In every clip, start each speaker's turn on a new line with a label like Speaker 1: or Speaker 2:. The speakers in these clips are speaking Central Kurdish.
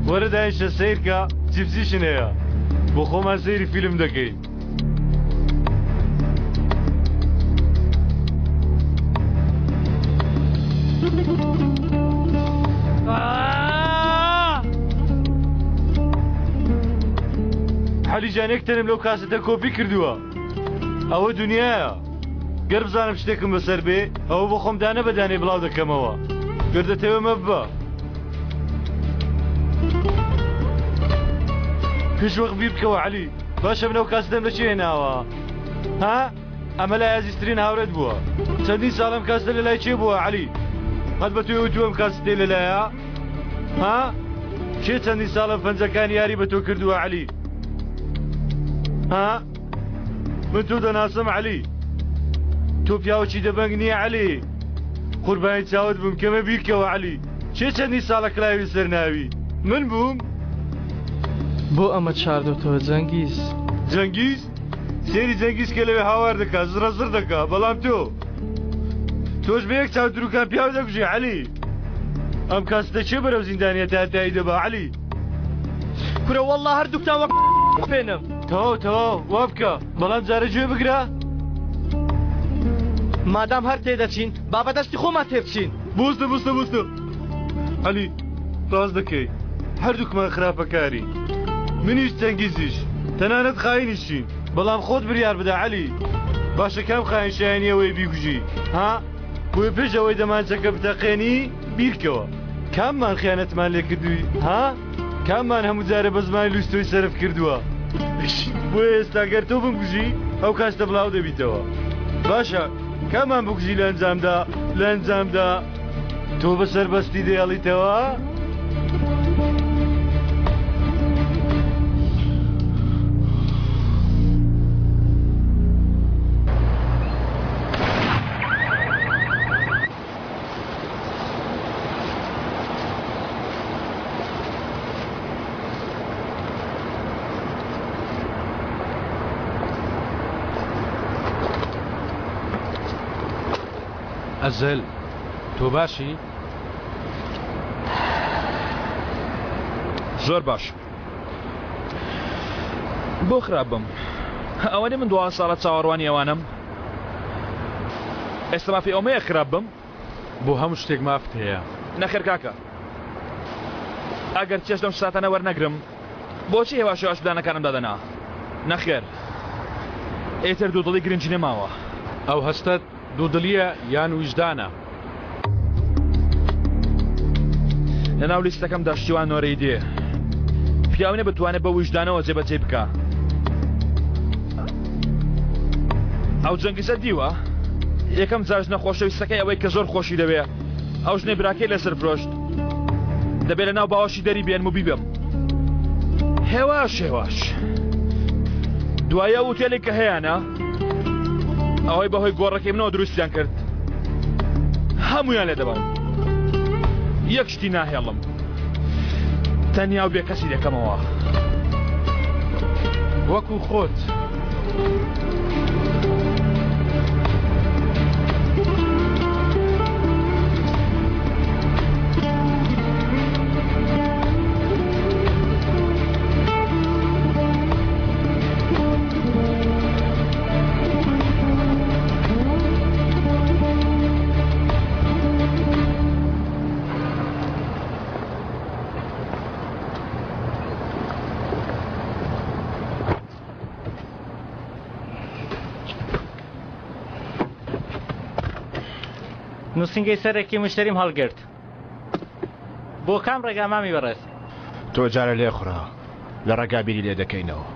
Speaker 1: وەرە دانیشە سەیرکە چیپسیشن هەیە بۆ خۆمان سەیری فیلم دەکەین. عەلی جان یەک تەنم لەو کاسەتە کۆپی کردووە ئەوە دنیایە گەر بزانم شتێکم بەسەر بێ ئەوە بۆ خۆم دانە بە دانەی بڵاو دەکەمەوە گەر دەتەوێ مەببە پێش وەخت بیر بکەوە عەلی باشە من ئەو کاسەتەم لە چێ هێناوە ها ئەمە لای ئازیزترین هاوڕێت بووە چەندین ساڵ ئەم کاسەتە لە لای کێ بووە عەلی قەت بە تۆی وتووە ئەم کاسەتەی لە لایە ها کێ چەندین ساڵە پەنجەکانی یاری بە تۆ کردووە عەلی ها من تۆ دەناسم عەلی تۆ پیاوەکی دەبەنگ نییە عەلی قوربانی چاوت بم کەمە بیرکەوە عەلی کێ چەندین ساڵە کلاوی سەر ناوی من بووم
Speaker 2: بۆ ئەمەت شاردۆتەوە جەنگیز؟
Speaker 1: جەنگیز؟ سێری جەنگیز کە لەوێ هاوار دەکا زڕە زڕ دەکا بەڵام تۆ تۆش بە یەک چاو دروکان پیاو دەکوژی عەلی ئەم کاستە کێ بەرەو زیندانیە تا تایی دەبا عەلی
Speaker 2: کورە واللە هەردووکتان وەک پێنم
Speaker 1: تەواو تەواو وا بکە بەڵام جارە گوێ بگرە
Speaker 2: مادام هەر تێدەچین با بە دەستی خۆمان تێبچین
Speaker 1: بوستە بوستە بوستە عەلی ڕاست دەکەی هەردووکمان خراپەکارین منیش چەنگیزیش تەنانەت خاینیشین بەڵام خۆت بریار بدە عەلی باشە کام خاین شایەنی ئەوەیە بیکوژی ها بۆیە پێش ئەوەی دەمانچەکە بتەقێنی بیرکەوە کاممان خیانەتمان لێ کردووی ها کاممان هەموو جارێ بە زمانی لووس تۆی سەرف کردووە بۆیە ئێستا گەر تۆ بمکوژی ئەو کاستە بڵاو دەبیتەوە باشە کامان بکوژی لە ئەنجامدا لە ئەنجامدا تۆ بە سەربەستی دەیەڵیتەوە؟
Speaker 3: ئەزەل تۆ باشی؟
Speaker 4: زۆر باش بۆ خراپ بم ئەوەنی من دو ساڵە چاوەڕوانی ئەوانم ئێستا مافی ئەومەیە خراپ بم
Speaker 3: بۆ هەموو شتێک مافت هەیە.
Speaker 4: نەخێر کاکە ئەگەر چێژ لەم ساتانە وەرنەگرم بۆچی هێواش هێواش پلانەکانم دادەنا نەخێر ئیتر دوودڵی گرنگی نەماوە.
Speaker 3: ئەو هەستەت دوودڵییە یان ویژدانە؟
Speaker 4: لەناو لیستەکەمدا شتی وا نۆرەی دێ. پیاو نیە بتوانێ بە ویژدانەوە جێبەجێی بکا. ئەو جەنگیزە دیوە؟ یەکەم جار ژنە خۆشەویستەکەی ئەوەی کە زۆر خۆشی دەوێ ئەو ژنەی براکەی لەسەر فرۆشت دەبێ لە ناو باوەشی دەری بێنم و بیبەم هێواش هێواش دوایە ئوتێلێک کە هەیانە ئەوەی بەهۆی گۆڕەکەی منەوە دروستیان کرد هەمویان لێ دەبەم یەک شتی ناهێڵم تەنیا و بێکەسی دەکەمەوە
Speaker 3: وەکو خۆت.
Speaker 5: نووسینگەی سەرەکی مشتەریم هەڵگرت بۆ کام ڕێگا مامی بەڕێز؟
Speaker 6: تۆ جارە لێخوڕە لە ڕێگا بیری لێ دەکەینەوە.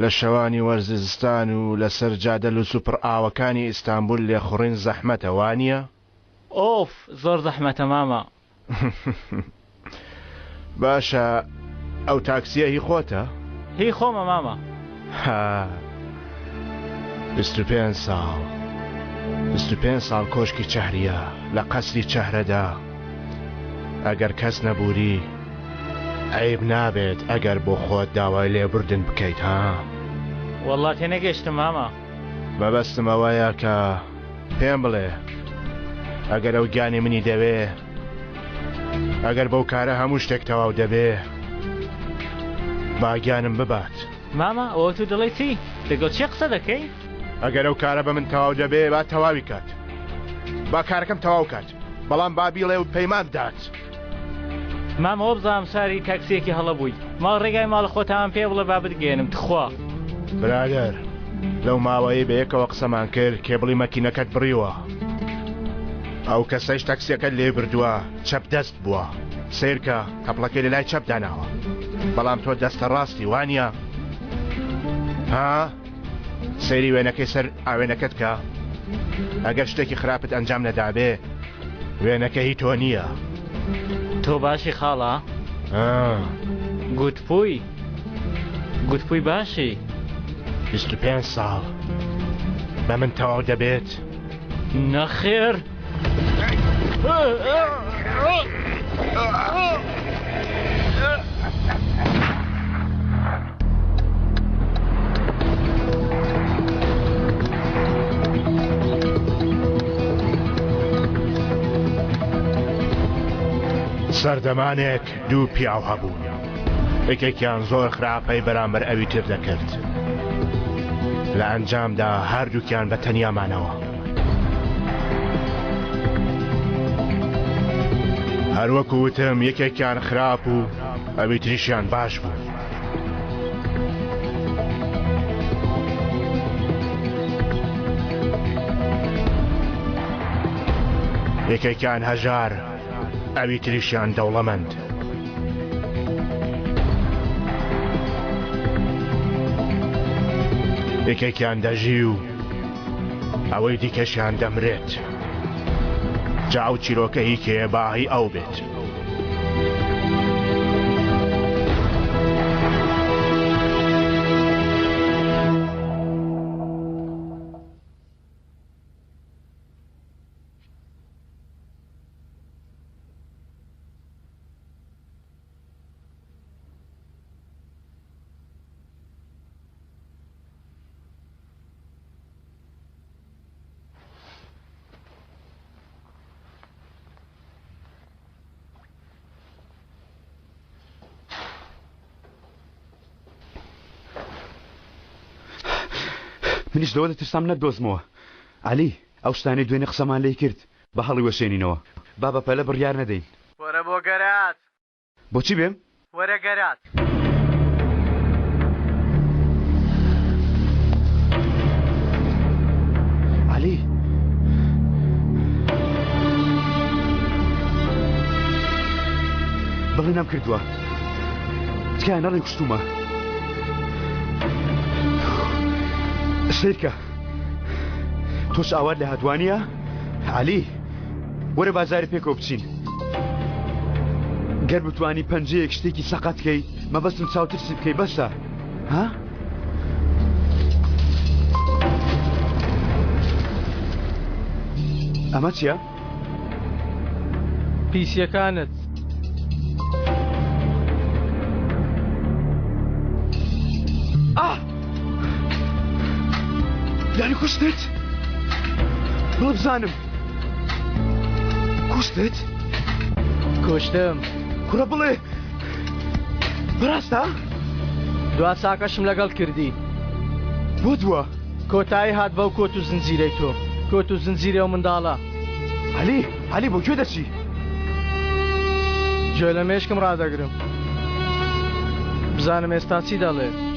Speaker 6: لە شەوانی وەرزی زستان و لەسەر جادە لوس و پڕ ئاوەکانی ئیستانبول لێخوڕین زەحمەتە وانیە؟
Speaker 5: ئۆف زۆر زەحمەتە مامە.
Speaker 6: باشە ئەو تاکسیە هی خۆتە؟
Speaker 5: هی خۆمە مامە.
Speaker 6: ها 25 ساڵ 25 ساڵ کۆشکی چەهریە لە قەسری چەهرەدا ئەگەر کەس نەبووری عەیب نابێت ئەگەر بۆ خۆت داوای لێبوردن بکەیت ها؟
Speaker 5: وەڵا تێنەگەیشتم مامە.
Speaker 6: مەبەستم ئەوەیە کە پێم بڵێ. ئەگەر ئەو گیانی منی دەوێ، ئەگەر بەو کارە هەموو شتێک تەواو دەبێ، با گیانم ببات.
Speaker 5: مامە ئەوە تۆ دەڵێی چی؟ لەگەڵ کێ قسە دەکەی؟
Speaker 6: ئەگەر ئەو کارە بە من تەواو دەبێ، با تەواوی کات. با کارەکەم تەواو کات. بەڵام با بیڵێ و پەیمان بدات.
Speaker 5: مامە وەبزانم سواری تاکسیەکی هەڵە بووی. ماڵ ڕێگای ماڵە خۆتان پێ بڵێ با بتگەیەنم تخوا.
Speaker 6: برادەر لەو ماوەیەی بەیەکەوە قسەمان کرد کێبڵی مەکینەکەت بڕیوە. ئەو کەسەیش تاکسیەکەت لێ بردووە چەپ دەست بووە. سەیرکە تەپڵەکەی لەلای چەپ داناوە. بەڵام تۆ دەستە ڕاستی وانیە؟ ها؟ سەیری وێنەکەی سەر ئاوێنەکەت کە ئەگەر شتێکی خراپت ئەنجام نەدابێ وێنەکە هی تۆ نییە.
Speaker 5: تۆ باشی خاڵە؟ گوتپوی گوتپوی باشی؟
Speaker 6: 25 ساڵ بە من تەواو دەبێت؟
Speaker 5: نەخێر.
Speaker 6: سەردەمانێک دوو پیاو هەبوون یەکێکیان زۆر خراپەی بەرامبەر ئەوی تر دەکرد لە ئەنجامدا هەردووکیان بە تەنیا مانەوە. هەروەکو وتم یەکێکیان خراپ و ئەوی تریشیان باش بوو. یەکێکیان هەژار ئەوی تریشیان دەوڵەمەند. یەکێکیان دەژی و ئەوەی دیکەشیان دەمرێت. جا ئەو چیرۆکە هی کێیە با هی ئەو بێت.
Speaker 1: منیش لەوە دەترسام نەتدۆزمەوە عەلی ئەو شتانەی دوێنێ قسەمان لێی کرد با هەڵیوەشێنینەوە با بەپەلە بڕیار نەدەین.
Speaker 2: وەرە بۆ گەراج.
Speaker 1: بۆچی بێم؟
Speaker 2: وەرە گەراج.
Speaker 1: عەلی. بەڵێ نەمکردووە. تکایە نەڵێن کوشتوومە. سەیرکە. تۆش ئاوات لە هاتوانیە؟ عەلی. وەرە با جارێ پێکەوە بچین. گەر بتوانی پەنجەیەک شتێکی سەقەت کەی مەبەستم چاوترسی بکەی بەسە ها؟ ئەمە چییە؟
Speaker 2: پیسیەکانت.
Speaker 1: ئاه! یانی کوشتت؟ بڵێ بزانم کوشتت؟
Speaker 2: کوشتم.
Speaker 1: کوڕە بڵێ بەڕاستە؟
Speaker 2: دوا چاکەشم لەگەڵ کردی.
Speaker 1: بۆ دوا؟
Speaker 2: کۆتایی هات بەو کۆت و زنجیرەی تۆ. کۆت و زنجیری ئەو منداڵە.
Speaker 1: عەلی، عەلی بۆ کوێ دەچی؟
Speaker 2: گوێ لە مێشکم ڕادەگرم. بزانم ئێستا چی دەڵێ.